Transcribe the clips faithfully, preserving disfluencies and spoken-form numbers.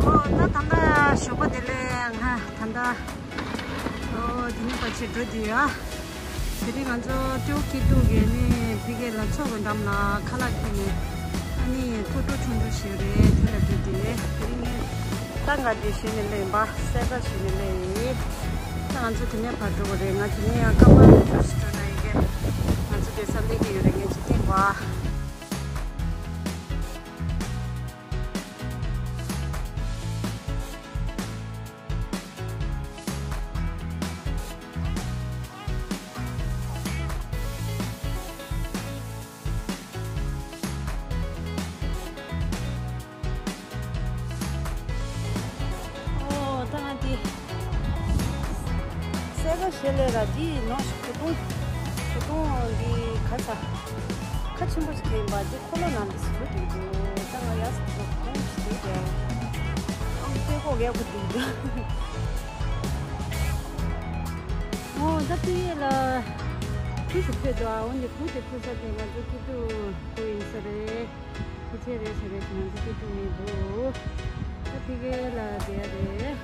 ཨོ་ད་ད་ལྟ་ཞོགས་པ་བདེ་ལེགས། ང་ད་ལྟ་ཨོ་དེ་ནས་ཕར་ཕྱིར་འགྲོ་དུས་ཨ། དེ་རིང་ང་ཚོ་ཏེའུ་ཀི་ཏུ་གི་ནི་ཕ་གི་ལ་མཚོ་གི་འགྲམ་ལ་ཁ་ལག་འཁྱེར་ནས་ཨ་ནི་ཐོ་ཏོ་ཆུང་ཆུང་ཞིག་རེད། དེ་ལ་འགྲོ་དུས་དེ་རིང་ངས་ད་ག་འདི་ཞུས་ནས་སླེབས་ཡིན་པ། གསེར་ཁ་ཞུས་ནས་སླེབས་ཡིན། ད་ང་ཚོ་དེ་ནས་ཕར་འགྲོ་དགོས་རེད། ང་དེ་ནས་ཡང་ཀ་པར་འགྲོ་སི་འགྲོ་ན་ཡི་གེ། ང་ཚོ་དེ་ས་སླེབས་ཀྱི་ཡོད་རེད། ངས་ཅིག་བསྟན་པ། ཨོ་ད་ང་འདི་གསེར་ཁ་ཞལ་ལས་ར། འདི་ནང་ཞིག་གོས་ཐུང་། གོས་ཐུང་འདི་ག་ས་ཁ་ཆེན་པོ་ཞིག་གྱོན་པ་འདི་ཁོ་ལོ་ནང་འདི་སུ་འདུག་འདུག་ད་ང་ཡག་སུ་འདུག་གོས་ཐུང་ཞིག་གྱོན་ཀྱང་ཨང་ཏེ་ཀོ་གས་གོ་འདུག་འདུག་ཨོ་ད་ཏི་ཡེ་ལ་ཁུ་ཞིག་ཕུད་འདུག་ཨ་འོ་འདི་ཁུ་དེ་ཁུ་ས་དེ་ང་ཚོ་ཀི་ཏུ་ཁུ་ཡིན་ས་རེད། ཕལ་ཆེར་རེད་ཟེར་རེད། ང་ཚོ་སྐད་ཐུག་མི་འདུག་ད་ཕ་གི་ལ་བསྡད་རེད།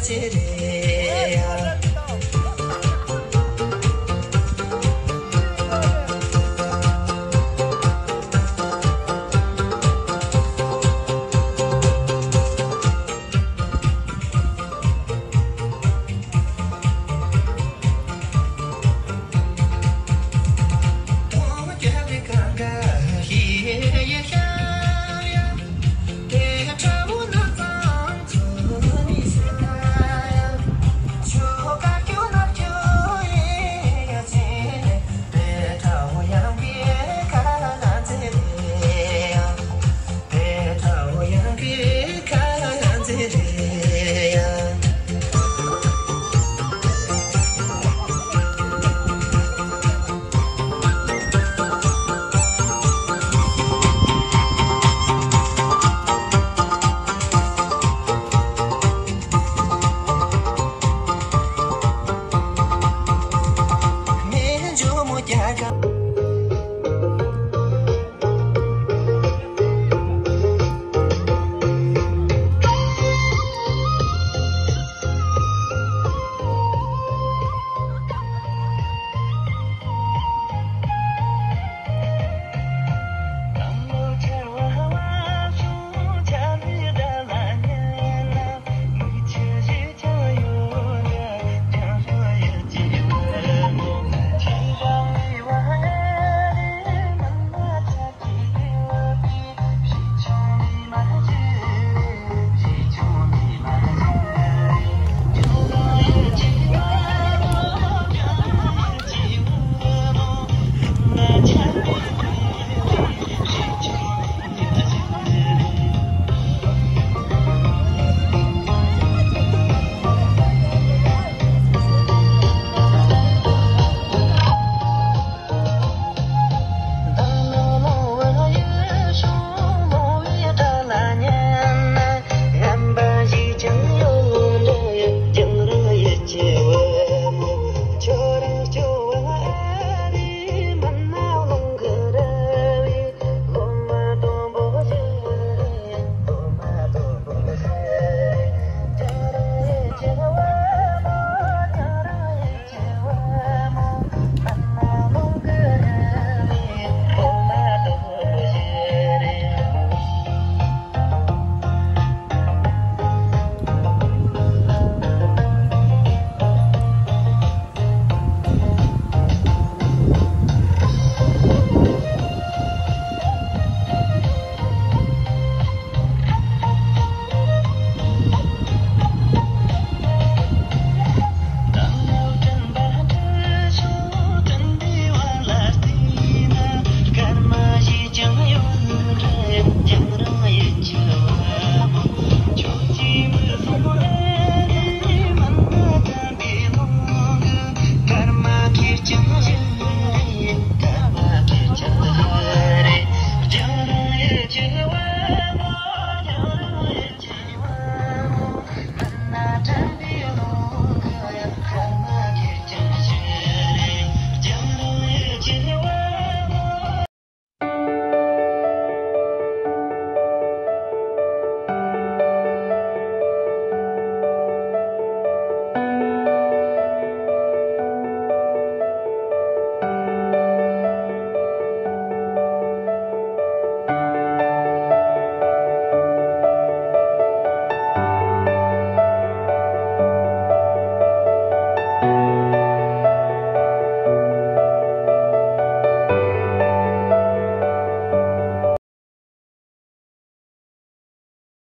ཟེར་རེད།